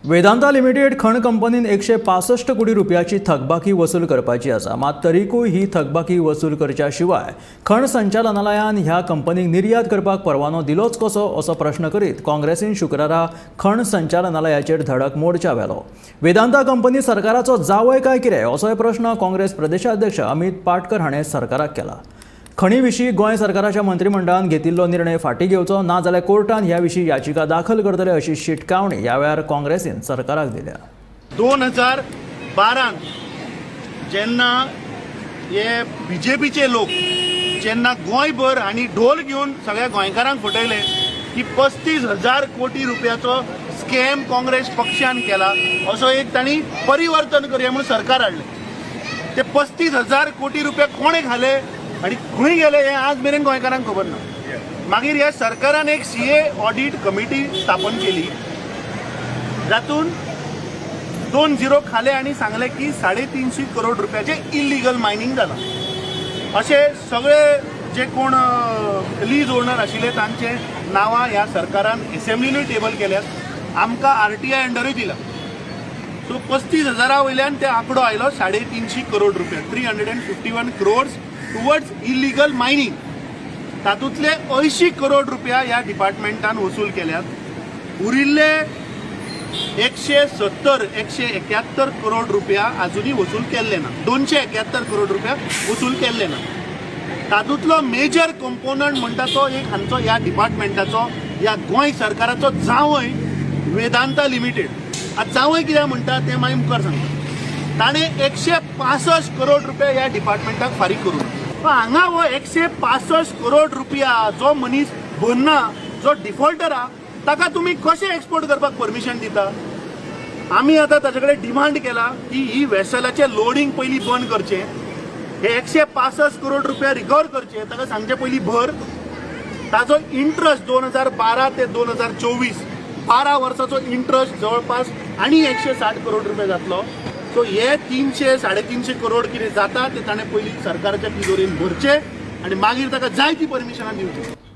Vedanta limited खण कंपनीन 165 कोटी रुपयाची थकबाकी वसूल करपाची आसा. मात तरीकूय ही थकबाकी वसूल करच्या शिवाय खण संचालनालयान ह्या कंपनीक निर्यात करपाक परवानो दिलोच कसो, असो प्रश्न करीत काँग्रेसीन शुक्रारा खण संचालनालयाचेर धडक मोर्चा व्हेलो. वेदांता कंपनी सरकाराचो जावय काय कितें, असोय प्रश्न काँग्रेस प्रदेशाध्यक्ष अमित पाटकर हाणें सरकाराक केला. खणी विशीं गोंय सरकाराच्या मंत्रिमंडळान घेतिल्लो निर्णय फाटीं घेवचो, ना जाल्यार कोर्टान ह्या विशीं याचिका दाखल करतले, अशी शिटकावणी ह्या वेळार काँग्रेसीन सरकाराक दिल्या. 2012त जेन्ना हे बीजेपीचे लोक जेन्ना गोंयभर आनी ढोल घेवन सगळ्या गोंयकारांक फटयले की 35,000 कोटी रुपयाचो स्कॅम काँग्रेस पक्षान केला, असो एक तांणी परिवर्तन करया म्हणून सरकार हाडलें. ते 35,000 कोटी रुपया कोणे घाले आनी खंय गेले हें आज मेरेन गोंयकारांक खबर ना. मागीर ह्या सरकारान एक सीए ऑडिट कमिटी स्थापन केली, जातून दोन झिरो खाले आनी सांगले की 350 करोड रुपयाचे इलिगल मायनिंग जाला. अशे सगळे जे कोण लीज ओनर आशिल्ले तांचे नांवां ह्या सरकारान एसेंब्लीनूय टेबल केल्यात, आमकां आरटीआय अंडरूय दिला. सो 35 हजारा वयल्यान ते आंकडो आयलो 350 करोड रुपया, 351 crores towards illegal mining. तातूंतले 80 करोड रुपया ह्या डिपार्टमेंटान वसूल केल्यात. उरिल्ले 170, 171 करोड रुपया अजुनूय वसूल केल्ले ना. 271 करोड रुपया वसूल केल्ले ना. तातूंतलो मेजर कंपोनंट म्हणटा तो एक हांचो, ह्या डिपार्टमेंटाचो, ह्या गोंय सरकाराचो जावंय वेदांता लिमिटेड. आतां जावंय कित्याक म्हणटा तें मागीर मुखार सांगता. ताणें 165 करोड रुपया ह्या डिपार्टमेंटाक फारीक करूं. पण हांगा हो 165 करोड रुपया जो मनीस भरना, जो डिफॉल्टर आहा, ताका तुमी कशें एक्सपोर्ट करपाक परमिशन दिता? आमी आतां ताचे कडेन डिमांड केला की ही वेसलाचें लोडींग पयलीं बंद करचें, हे 165 करोड रुपया रिकवर करचे, ताका सांगचे पयलीं भर. ताजो इंट्रस्ट 2012 ते 2024, 12 वर्साचो इंट्रस्ट जवळपास आनी 160 करोड रुपया जातलो. सो हे 300, 350 करोड कितें जाता ते ताणें पयलीं सरकाराच्या तिजोरेन भरचे आनी मागीर ताका जाय ती परमिशनां दिवची.